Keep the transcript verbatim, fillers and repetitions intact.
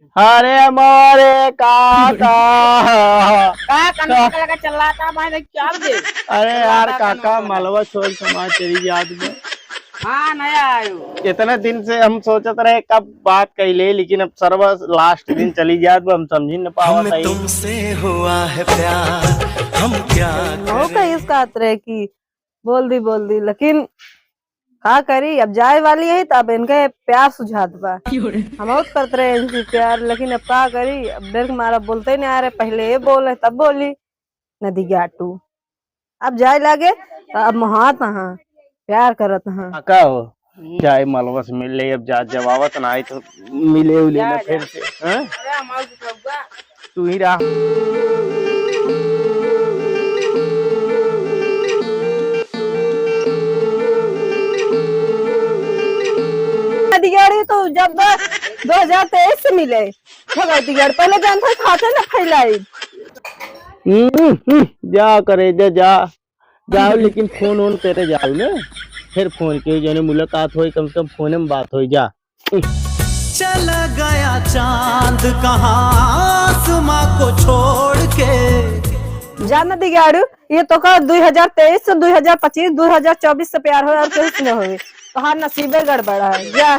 अरे मोरे काका। का कान में लगा चिल्लाता भाई, भाई क्या बे? अरे यार चिल्लाता काका, ना। मलवा छोड़ के हमार चली जात बा। हाँ, नया आयो। इतने दिन से हम सोचत रहे कब बात कइले, लेकिन अब सरवा last दिन चली जात बा, हम समझी न पावत हमें हई। तुमसे हुआ है प्यार, हम क्या वो करें? कहीं इस कहत रहे कि बोल दी, बोल दी, लेकिन का करी, अब जाए वाली है, तब इनके प्यार सुझात बा। हम बहुत करत रहे इनसे प्यार, लेकिन अब का करी, अब डर के मारा बोलते ही नहीं आ रहे। पहले ये बोले, तब बोली, नदी गाटू। अब जाए लागे, तो अब मोहात हाँ, प्यार करत हाँ। का हो? हम्म। जाए मलवा से मिल ले, अब जा, जब आवत ना आई तो मिले उले जा, ना फिर जा। से, हाँ? अरे, हम आउ तो बउआ। तू ही रहा। नदी गाड़ी तो जब दो हजार तेईस से मिले, भगवती गाड़ी पहले जानते खाते ना फैलाई। हम्म, हम्म, जा करे, जा, जा। जाओ, लेकिन फोन ओन करे जाओ ना। फिर फोन के जने मुलाकात होई, कम से कम फोन में बात होई जा। चला गया चांद कहाँ आसमां को छोड़ के। जा नदी गाड़ू, ये तो का दो हजार तेईस से दो हजार पच्चीस, दो हजार चउबीस से प्यार होए और केहू से न होए। तोहार नसीबे गड़बड़ा है। जा।